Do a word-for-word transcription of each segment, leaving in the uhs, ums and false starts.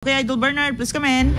Okay, Idol Bernard, please come in.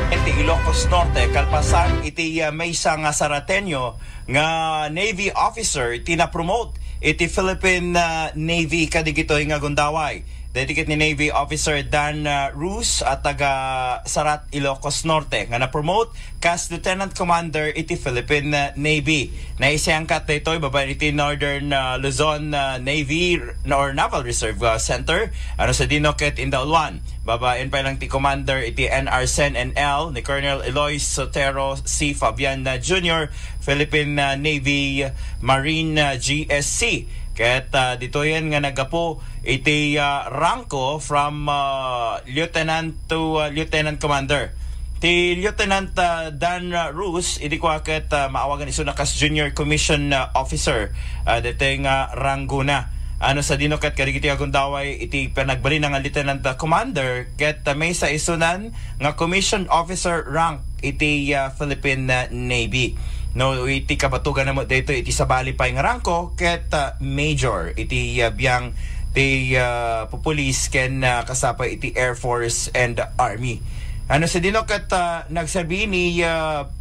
Iti Ilocos Norte, kalpasan iti, ah, maysa nga Sarateño nga Navy officer ti na-promote iti Philippine, ah, Navy kadigitoy nga gundaway. Daytoy ket ni Navy Officer Dan, ah, Ruz a taga Sarat, Ilocos Norte nga na-promote kas Lieutenant Commander iti Philippine, ah, Navy. Naisayangkat daytoy babaen iti Northern, ah, Luzon, ah, Navy or Naval Reserve, ah, Center, ano sa dino ket indauluan. Babaen pay lang ti Commander iti N R C E N N L ni Colonel Eloy Sotero C. Fabian, ah, Junior, Philippine, ah, Navy Marine, ah, G S C. Ket, ah, ditoyen nga naggapu iti, ah, rangko from, ah, lieutenant to, ah, lieutenant commander. Ti Lieutenant, ah, Dan, ah, Ruz, idi kua ket, ah, maawagan isuna kas junior commission, ah, officer, ah, daytoy nga ranggona. Ano sa dino ket kadagiti agundaway iti panagbalina nga lieutenant, ah, commander, ket, ah, maysa isunan nga commissioned officer rank iti, ah, Philippine, ah, Navy. No, iti kabatogan na met daytoy iti sabali pay nga rangko ket, ah, major iti, ah, biang ti, ah, pupulis ken, ah, kasapay iti Air Force and Army. Ano sa dino ket, ah, nagserbi ni, ah,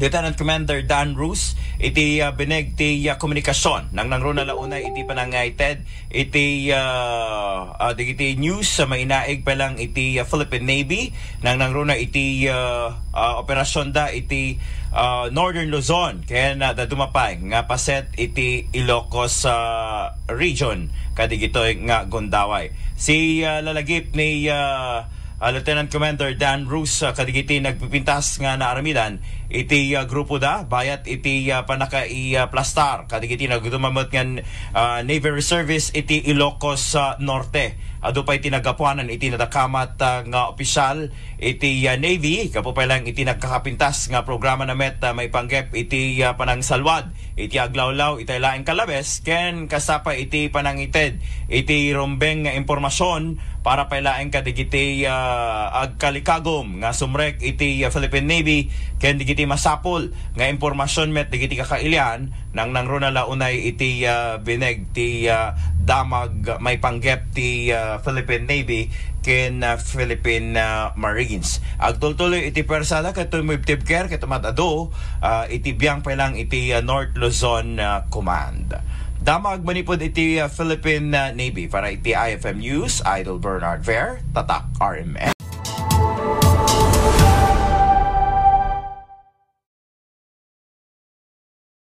Lieutenant Commander Dan Ruz iti, ah, bineg ti, ah, komunikasion. Nangnangruna la unay iti panangaited iti, ah, ah, dagiti news sa mainaig pa lang iti, ah, Philippine Navy, nangnangruna iti, ah, ah, operasionda iti, ah, Northern Luzon, ken, ah, dadduma pay nga paset iti Ilocos, ah, region, kadigitoy nga gundaway. Si, ah, lalagip ni, ah, ah, Lieutenant Commander Dan Ruz, ah, kadigiti nagpipintas nga naaramidan iti, ah, grupo da, bayat iti, ah, panakaiplastar kadigiti nagdumamot ngan, ah, Navy Reservist iti Ilocos, ah, Norte. Adu pay ti naggapuanan iti nadakamat, ah, nga opisyal iti, ah, Navy, gapu pay lang iti nagkakapintas nga programa na met, ah, maipanggep iti, ah, panangsalwad iti aglawlaw iti laeng kalabes, ken kasapay iti panangited iti rumbeng nga impormasion para pay laeng kadigiti, ah, agkalikagum nga sumrek iti, ah, Philippine Navy, ken digiti masapul nga impormasion met digiti kakailian, nangnangruna la unay iti, ah, bineg ti, ah, damag maipanggep ti, ah, Philippine Navy ken, ah, Philippine, ah, Marines. Agtultuloy iti puersada ket tumibtibker ket umad-adu, ah, iti biang pay lang iti, ah, North Luzon, ah, Command. Damag manipud iti, ah, Philippine, ah, Navy para iti I F M News, Idol Bernard Ver, Tatak R M N.